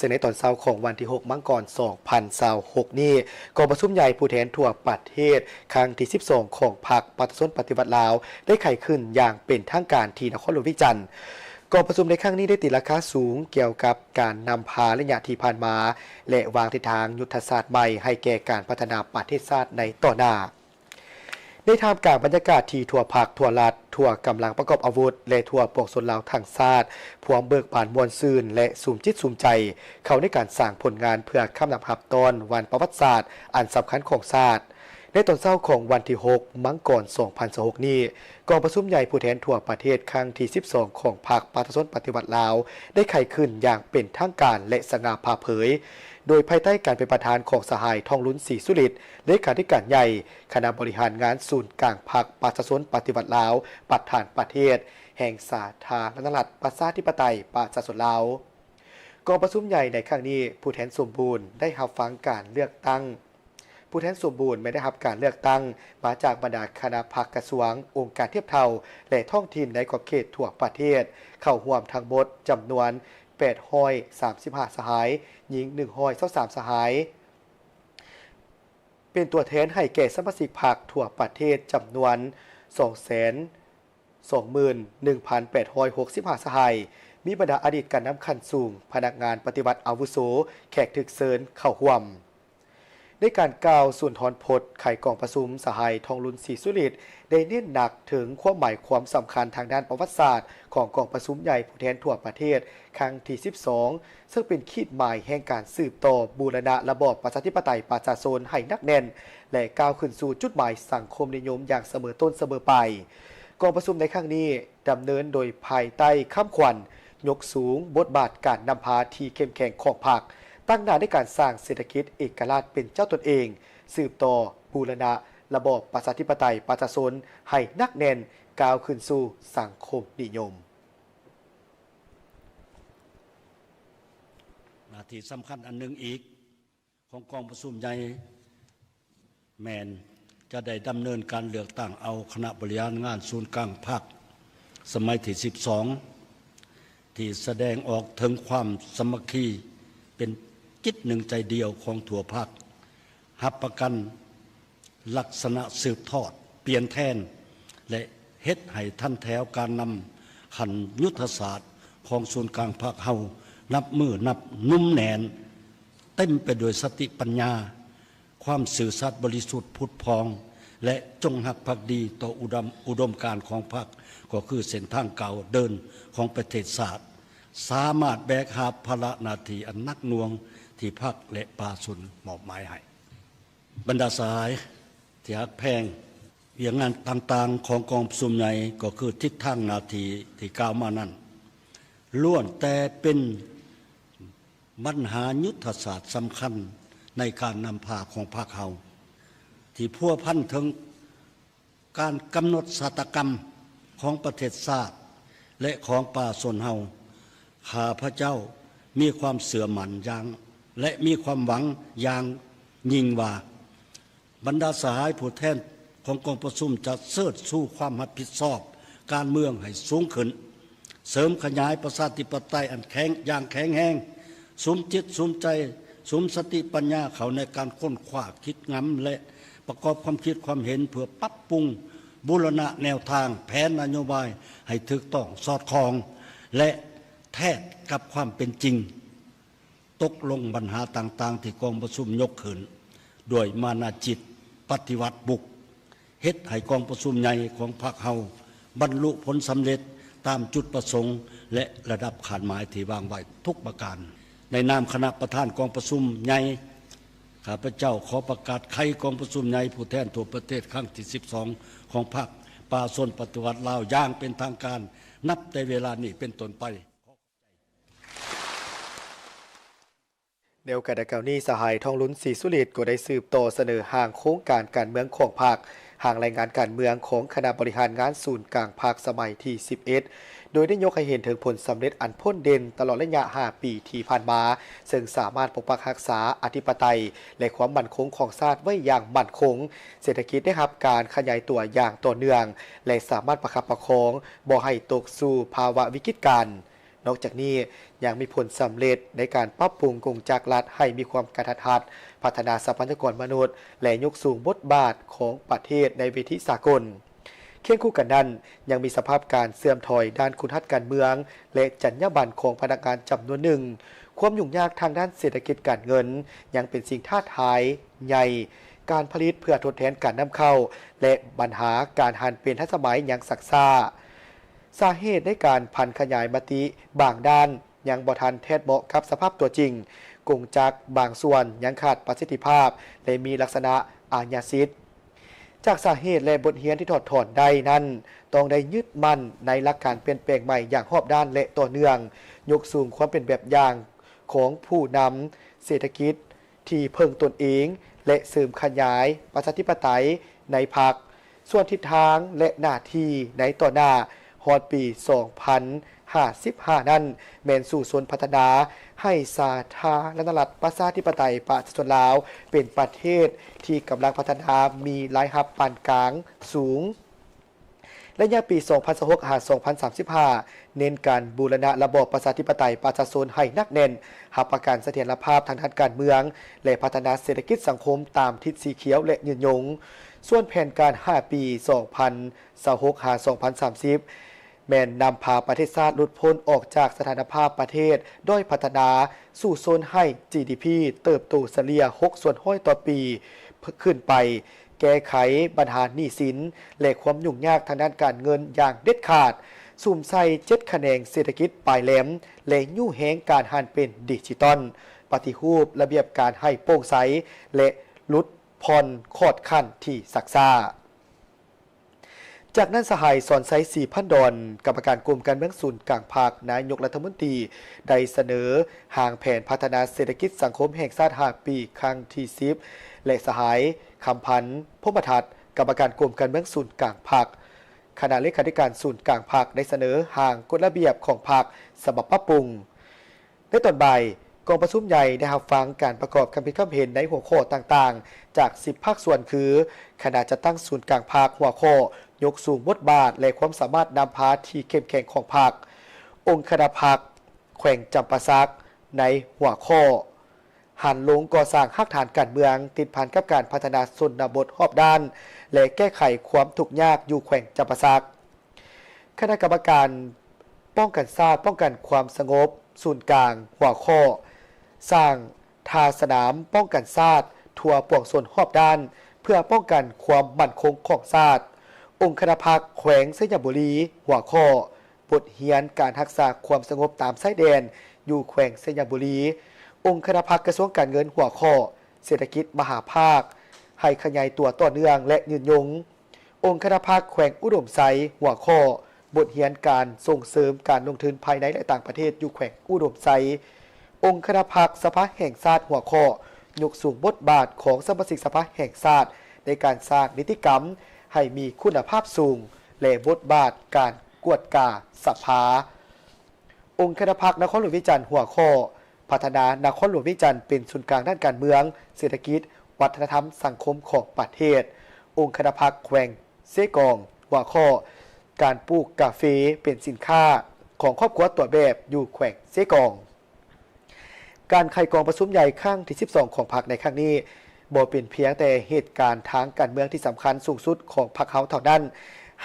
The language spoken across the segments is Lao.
ເຊິ່ງໃນຕອນເຊົ້າຂອງວັນທີຫົກ ມັງກອນ ສອງພັນຊາວຫົກນີ້ ກອງປະຊຸມໃຫຍ່ຜູ້ແທນທົ່ວປະເທດຄັ້ງທີສິບສອງ ຂອງພັກປະຊາຊົນປະຕິວັດລາວ ໄດ້ໄຂຂຶ້ນຢ່າງເປັນທາງການທີ່ນະຄອນຫຼວງວຽງຈັນ. ກອງປະຊຸມໃນຄັ້ງນີ້ໄດ້ຕີລາຄາສູງກ່ຽວກັບການນຳພາໄລຍະທີ່ຜ່ານມາ ແລະ ວາງທິດທາງຍຸດທະສາດໃໝ່ໃຫ້ແກ່ການພັດທະນາປະເທດຊາດໃນຕໍ່ໜ້າ. ໃນທ່າມກາງບັນຍາກາດທີ່ທົ່ວພັກ, ທົ່ວລັດ, ທົ່ວກຳລັງປະກອບອາວຸດ ແລະ ທົ່ວປວງຊົນລາວທັງຊາດ ພວມເບີກບານມ່ວນຊື່ນ ແລະ ສຸມຈິດສຸມໃຈ ເຂົ້າໃນການສ້າງຜົນງານເພື່ອຄ້ຳນຳຮັບຕ້ອນວັນປະຫວັດສາດອັນສຳຄັນຂອງຊາດ. ໃນຕອນເຊົ້າຂອງວັນທີຫົກ ມັງກອນ ສອງພັນຊາວຫົກນີ້, ກອງປະຊຸມໃຫຍ່ຜູ້ແທນທົ່ວປະເທດຄັ້ງທີສິບສອງ ຂອງພັກປະຊາຊົນປະຕິວັດລາວ ໄດ້ໄຂຂຶ້ນຢ່າງເປັນທາງການ ແລະ ສະຫງ່າຜ່າເຜີຍ, ໂດຍພາຍໃຕ້ການເປັນປະທານຂອງສະຫາຍ ທອງລຸນ ສີສຸລິດ ເລຂາທິການໃຫຍ່ ຄະນະບໍລິຫານງານສູນກາງພັກປະຊາຊົນປະຕິວັດລາວ, ປະທານປະເທດແຫ່ງສາທາລະນະລັດ ປະຊາທິປະໄຕ ປະຊາຊົນລາວ. ກອງປະຊຸມໃຫຍ່ໃນຄັ້ງນີ້, ຜູ້ແທນສົມບູນໄດ້ຮັບຟັງການເລືອກຕັ້ງ, ຜູ້ແທນສົມບູນແມ່ນໄດ້ຮັບການເລືອກຕັ້ງມາຈາກບັນດາຄະນະພັກກະຊວງ, ອົງການທຽບເທົ່າ ແລະ ທ້ອງຖິ່ນໃນຂອບເຂດທົ່ວປະເທດ ເຂົ້າຮ່ວມທັງໝົດຈຳນວນແປດຮ້ອຍສາມສິບຫ້າສະຫາຍ, ຍິງໜຶ່ງຮ້ອຍຊາວສາມສະຫາຍ. ເປັນຕົວແທນໃຫ້ແກ່ສະມາຊິກພັກທົ່ວປະເທດຈຳນວນສອງແສນສອງໝື່ນໜຶ່ງພັນແປດຮ້ອຍຫົກສິບຫ້າສະຫາຍ, ມີບັນດາອະດີດການນຳຂັ້ນສູງ, ພະນັກງານປະຕິວັດອາວຸໂສ, ແຂກຖືກເຊີນເຂົ້າຮ່ວມ. ໃນການກ່າວສຸນທອນພົດໄຂກອງປະຊຸມ, ສະຫາຍ ທອງລຸນ ສີສຸລິດ ໄດ້ເນັ້ນໜັກເຖິງຄວາມໝາຍຄວາມສຳຄັນທາງດ້ານປະຫວັດສາດຂອງກອງປະຊຸມໃຫຍ່ຜູ້ແທນທົ່ວປະເທດ ຄັ້ງທີສິບສອງ ເຊິ່ງເປັນຂີດໝາຍແຫ່ງການສືບຕໍ່ບູລະນະລະບອບປະຊາທິປະໄຕປະຊາຊົນໃຫ້ໜັກແໜ້ນ ແລະ ກ້າວຂຶ້ນສູ່ຈຸດໝາຍສັງຄົມນິຍົມຢ່າງສະເໝີຕົ້ນສະເໝີປາຍ. ກອງປະຊຸມໃນຄັ້ງນີ້ດຳເນີນໂດຍພາຍໃຕ້ຄຳຂວັນ ຍົກສູງບົດບາດການນຳພາທີ່ເຂັ້ມແຂງຂອງພັກ, ຕັ້ງໜ້າໃນການສ້າງເສດຖະກິດເອກະລາດເປັນເຈົ້າຕົນເອງ, ສືບຕໍ່ບູລະນະລະບອບປະຊາທິປະໄຕປະຊາຊົນໃຫ້ໜັກແໜ້ນ, ກ້າວຂຶ້ນສູ່ສັງຄົມນິຍົມ. ໜ້າທີ່ສຳຄັນອັນໜຶ່ງອີກຂອງກອງປະຊຸມໃຫຍ່ແມ່ນຈະໄດ້ດຳເນີນການເລືອກຕັ້ງເອົາຄະນະບໍລິຫານງານສູນກາງພັກສະໄໝທີສິບສອງ ທີ່ສະແດງອອກເຖິງຄວາມສາມັກຄີເປັນຈິດໜຶ່ງໃຈດຽວຂອງທົ່ວພັກ, ຮັບປະກັນ ລັກສະນະສືບທອດ, ປ່ຽນແທນ ແລະ ເຮັດໃຫ້ທັນແຖວການນຳຂັ້ນຍຸດທະສາດຂອງສູນກາງພັກເຮົາ ນັບມື້ນັບໜຸ່ມແໜ້ນ, ເຕັມໄປດ້ວຍສະຕິປັນຍາ, ຄວາມຊື່ສັດບໍລິສຸດຜຸດຜ່ອງ ແລະ ຈົງຮັກພັກດີຕໍ່ອຸດຳ ອຸດົມການຂອງພັກ, ກໍຄືເສັ້ນທາງກ້າວເດີນຂອງປະເທດຊາດ, ສາມາດແບກຫາບພາລະໜ້າທີ່ອັນໜັກໜ່ວງທີ່ພັກ ແລະ ປະຊາຊົນມອບໝາຍໃຫ້. ບັນດາສະຫາຍທີ່ຮັກແພງ, ວຽກງານຕ່າງໆຂອງກອງປະຊຸມໃຫຍ່ກໍຄືທິດທາງໜ້າທີ່ທີ່ກ່າວມານັ້ນ ລ້ວນແຕ່ເປັນບັນຫາຍຸດທະສາດສຳຄັນໃນການນຳພາຂອງພັກເຮົາ ທີ່ພົວພັນເຖິງ ການກຳນົດຊະຕາກຳຂອງປະເທດຊາດ ແລະ ຂອງປະຊາຊົນເຮົາ, ຂ້າພະເຈົ້າມີຄວາມເຊື່ອໝັ້ນຢ່າງ ແລະ ມີຄວາມຫວັງຢ່າງຍິ່ງວ່າ ບັນດາສະຫາຍຜູ້ແທນຂອງກອງປະຊຸມຈະເຊີດຊູຄວາມຮັບຜິດຊອບການເມືອງໃຫ້ສູງຂຶ້ນ, ເສີມຂະຫຍາຍປະຊາທິປະໄຕອັນແຂງ ຢ່າງແຂງແຮງ, ສຸມຈິດສຸມໃຈ, ສຸມສະຕິປັນຍາເຂົ້າໃນການຄົ້ນຄວ້າຄິດງຳ ແລະ ປະກອບຄວາມຄິດຄວາມເຫັນເພື່ອປັບປຸງບູລະນະແນວທາງແຜນນະໂຍບາຍໃຫ້ຖືກຕ້ອງສອດຄ່ອງ ແລະ ແທດກັບຄວາມເປັນຈິງ, ຕົກລົງບັນຫາຕ່າງໆທີ່ກອງປະຊຸມຍົກຂຶ້ນ ດ້ວຍມານະຈິດປະຕິວັດບຸກ ເຮັດໃຫ້ກອງປະຊຸມໃຫຍ່ຂອງພັກເຮົາບັນລຸຜົນສຳເລັດຕາມຈຸດປະສົງ ແລະ ລະດັບຄາດໝາຍທີ່ວາງໄວ້ທຸກປະການ. ໃນນາມຄະນະປະທານກອງປະຊຸມໃຫຍ່, ຂ້າພະເຈົ້າຂໍປະກາດໄຂກອງປະຊຸມໃຫຍ່ຜູ້ແທນທົ່ວປະເທດຄັ້ງທີສິບສອງ ຂອງພັກປະຊາຊົນປະຕິວັດລາວຢ່າງເປັນທາງການ ນັບແຕ່ເວລານີ້ເປັນຕົ້ນໄປ. ໃນໂອກາດດັ່ງກ່າວນີ້, ສະຫາຍ ທອງລຸນ ສີສຸລິດ ກໍໄດ້ສືບຕໍ່ສະເໜີຮ່າງໂຄງການການເມືອງຂອງພັກ, ຮ່າງລາຍງານການເມືອງຂອງຄະນະບໍລິຫານງານສູນກາງພັກສະໄໝທີສິບເອັດ ໂດຍໄດ້ຍົກໃຫ້ເຫັນເຖິງຜົນສຳເລັດອັນພົ້ນເດັ່ນຕະຫຼອດໄລຍະຫ້າປີທີ່ຜ່ານມາ, ເຊິ່ງສາມາດປົກປັກຮັກສາອະທິປະໄຕ ແລະ ຄວາມໝັ້ນຄົງຂອງຊາດໄວ້ຢ່າງໝັ້ນຄົງ, ເສດຖະກິດໄດ້ຮັບການຂະຫຍາຍຕົວຢ່າງຕໍ່ເນື່ອງ ແລະ ສາມາດປະຄັບປະຄອງບໍ່ໃຫ້ຕົກສູ່ພາວະວິກິດການ. ນອກຈາກນີ້ ຍັງມີຜົນສຳເລັດໃນການປັບປຸງກົງຈັກລັດໃຫ້ມີຄວາມກະທັດຮັດ, ພັດທະນາຊັບພະຍາກອນມະນຸດ ແລະ ຍົກສູງບົດບາດຂອງປະເທດໃນເວທີສາກົນ. ຄຽງຄູ່ກັນນັ້ນ, ຍັງມີສະພາບການເສື່ອມຖອຍດ້ານຄຸນຮັດການເມືອງ ແລະ ຈັນຍາບັນຂອງພະນັກງານຈຳນວນໜຶ່ງ. ຄວາມຫຍຸ້ງຍາກທາງດ້ານເສດຖະກິດການເງິນຍັງເປັນສິ່ງທ້າທາຍໃຫຍ່, ການຜະລິດເພື່ອທົດແທນການນຳເຂົ້າ ແລະ ບັນຫາການຫັນເປັນທັນສະໄໝຍັງຊັກຊ້າ. ສາເຫດໃນການຜັນຂະຫຍາຍມະຕິບາງດ້ານຍັງບໍ່ທັນແທດເໝາະກັບສະພາບຕົວຈິງ, ກົງຈັກບາງສ່ວນຍັງຂາດປະສິດທິພາບ ແລະ ມີລັກສະນະອາຍາສິດ. ຈາກສາເຫດ ແລະ ບົດຮຽນທີ່ຖອດຖອນໄດ້ນັ້ນ, ຕ້ອງໄດ້ຍຶດໝັ້ນໃນຫຼັກການປ່ຽນແປງໃໝ່ຢ່າງຮອບດ້ານ ແລະ ຕໍ່ເນື່ອງ, ຍົກສູງຄວາມເປັນແບບຢ່າງຂອງຜູ້ນຳເສດຖະກິດທີ່ເພິ່ງຕົນເອງ ແລະ ເສີມຂະຫຍາຍປະຊາທິປະໄຕໃນພັກ. ສ່ວນທິດທາງ ແລະ ໜ້າທີ່ໃນຕໍ່ໜ້າ ຮອດປີສອງພັນຫ້າສິບຫ້ານັ້ນ ແມ່ນສູ້ຊົນພັດທະນາໃຫ້ສາທາລະນະລັດປະຊາທິປະໄຕປະຊາຊົນລາວ ເປັນປະເທດທີ່ກຳລັງພັດທະນາ ມີລາຍຮັບປານກາງສູງ. ໄລຍະປີສອງພັນຊາວຫົກ ຫາ ສອງພັນສາມສິບຫ້າ ເນັ້ນການບູລະນະລະບອບປະຊາທິປະໄຕປະຊາຊົນໃຫ້ໜັກແໜ້ນ, ຮັບປະກັນສະຖຽນລະພາບທາງດ້ານການເມືອງ ແລະ ພັດທະນາເສດຖະກິດສັງຄົມຕາມທິດສີຂຽວ ແລະ ຍືນຍົງ. ສ່ວນແຜນການຫ້າປີ ສອງພັນຊາວຫົກ ຫາ ສອງພັນສາມສິບ ແມ່ນນຳພາປະເທດຊາດຫຼຸດພົ້ນອອກຈາກສະຖານະພາບປະເທດດ້ອຍພັດທະນາ, ສູ້ຊົນໃຫ້ ຈີດີພີ ເຕີບໂຕສະເລ່ຍ ຫົກສ່ວນຮ້ອຍຕໍ່ປີ ຂຶ້ນໄປ, ແກ້ໄຂບັນຫາໜີ້ສິນ ແລະ ຄວາມຫຍຸ້ງຍາກທາງດ້ານການເງິນຢ່າງເດັດຂາດ, ສຸມໃສ່ເຈັດຂະແໜງເສດຖະກິດປາຍແຫຼມ ແລະ ຍູ້ແຮງການຫັນເປັນດິຈິຕອນ, ປະຕິຮູບລະບຽບການໃຫ້ໂປ່ງໃສ ແລະ ຫຼຸດຜ່ອນຂອດຂັ້ນທີ່ຊັກຊ້າ. ຈາກນັ້ນ ສະຫາຍ ສອນໄຊ ສີພັນດອນ ກຳມະການກົມການເມືອງສູນກາງພັກ, ນາຍົກລັດຖະມົນຕີ ໄດ້ສະເໜີຮ່າງແຜນພັດທະນາເສດຖະກິດສັງຄົມແຫ່ງຊາດຫ້າປີ ຄັ້ງທີສິບ ແລະ ສະຫາຍ ຄຳພັນ ພົມມະທັດ ກຳມະການກົມການເມືອງສູນກາງພັກ, ຄະນະເລຂາທິການສູນກາງພັກ ໄດ້ສະເໜີຮ່າງກົດລະບຽບຂອງພັກສະບັບປັບປຸງ. ໃນຕອນບ່າຍ, ກອງປະຊຸມໃຫຍ່ໄດ້ຮັບຟັງການປະກອບຄຳຄິດຄຳເຫັນໃນຫົວຂໍ້ຕ່າງໆ ຈາກສິບພາກສ່ວນ ຄື ຄະນະຈັດຕັ້ງສູນກາງພັກ, ຫົວຂໍ້ ຍົກສູງບົດບາດ ແລະ ຄວາມສາມາດນຳພາທີ່ເຂັ້ມແຂງຂອງພັກ, ອົງຄະນະພັກແຂວງຈຳປາສັກ ໃນຫົວຂໍ້ ຫັນລົງກໍ່ສ້າງຮາກຖານການເມືອງ ຕິດພັນກັບການພັດທະນາຊົນນະບົດຮອບດ້ານ ແລະ ແກ້ໄຂຄວາມທຸກຍາກຢູ່ແຂວງຈຳປາສັກ. ຄະນະກຳມະການປ້ອງກັນຊາດ ປ້ອງກັນຄວາມສະຫງົບສູນກາງ ຫົວຂໍ້ ສ້າງທ່າສະໜາມປ້ອງກັນຊາດທົ່ວປວງຊົນຮອບດ້ານ ເພື່ອປ້ອງກັນຄວາມໝັ້ນຄົງຂອງຊາດ, ອົງຄະນະພັກແຂວງໄຊຍະບູລີ ຫົວຂໍ້ ບົດຮຽນການຮັກສາຄວາມສະຫງົບຕາມຊາຍແດນຢູ່ແຂວງໄຊຍະບູລີ, ອົງຄະນະພັກກະຊວງການເງິນ ຫົວຂໍ້ ເສດຖະກິດມະຫາພາກ ໃຫ້ຂະຫຍາຍຕົວຕໍ່ເນື່ອງ ແລະ ຍືນຍົງ. ອົງຄະນະພັກແຂວງອຸດົມໄຊ ຫົວຂໍ້ ບົດຮຽນການສົ່ງເສີມການລົງທຶນພາຍໃນ ແລະ ຕ່າງປະເທດຢູ່ແຂວງອຸດົມໄຊ, ອົງຄະນະພັກສະພາແຫ່ງຊາດ ຫົວຂໍ້ ຍົກສູງບົດບາດຂອງສະມາຊິກສະພາແຫ່ງຊາດ ໃນການສ້າງນິຕິກຳໃຫ້ມີຄຸນນະພາບສູງ ແລະ ບົດບາດການກວດກາສະພາ, ອົງຄະນະພັກນະຄອນຫຼວງວຽງຈັນ ຫົວຂໍ້ ພັດທະນານະຄອນຫຼວງວຽງຈັນເປັນສູນກາງດ້ານການເມືອງ, ເສດຖະກິດ, ວັດທະນະທຳ, ສັງຄົມຂອງປະເທດ, ອົງຄະນະພັກແຂວງເຊກອງ ຫົວຂໍ້ ການປູກກາເຟເປັນສິນຄ້າຂອງຄອບຄົວຕົວແບບຢູ່ແຂວງເຊກອງ. ການໄຂກອງປະຊຸມໃຫຍ່ຄັ້ງທີສິບສອງຂອງພັກໃນຄັ້ງນີ້ ບໍ່ເປັນພຽງແຕ່ເຫດການທາງການເມືອງທີ່ສຳຄັນສູງສຸດຂອງພັກເຮົາເທົ່ານັ້ນ,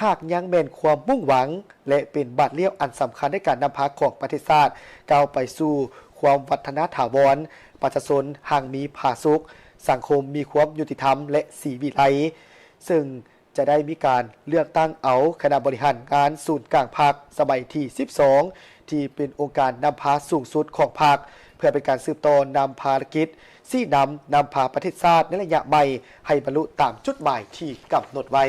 ຫາກຍັງແມ່ນຄວາມມຸ່ງຫວັງ ແລະ ເປັນບາດລ້ຽວອັນສຳຄັນໃນການນຳພາຂອງປະເທດຊາດກ້າວໄປສູ່ຄວາມວັດທະນາຖາວອນ, ປະຊາຊົນຮັ່ງມີຜາສຸກ, ສັງຄົມມີຄວາມຍຸຕິທຳ ແລະ ສີວິໄລ, ເຊິ່ງຈະໄດ້ມີການເລືອກຕັ້ງເອົາຄະນະບໍລິຫານງານສູນກາງພັກສະໄໝທີສິບສອງ ທີ່ເປັນອົງການນຳພາສູງສຸດຂອງພັກ ເພື່ອເປັນການສືບຕໍ່ນຳພາລະກິດ, ຊີ້ນຳນຳພາປະເທດຊາດໃນໄລຍະໃໝ່ໃຫ້ບັນລຸຕາມຈຸດໝາຍທີ່ກຳນົດໄວ້.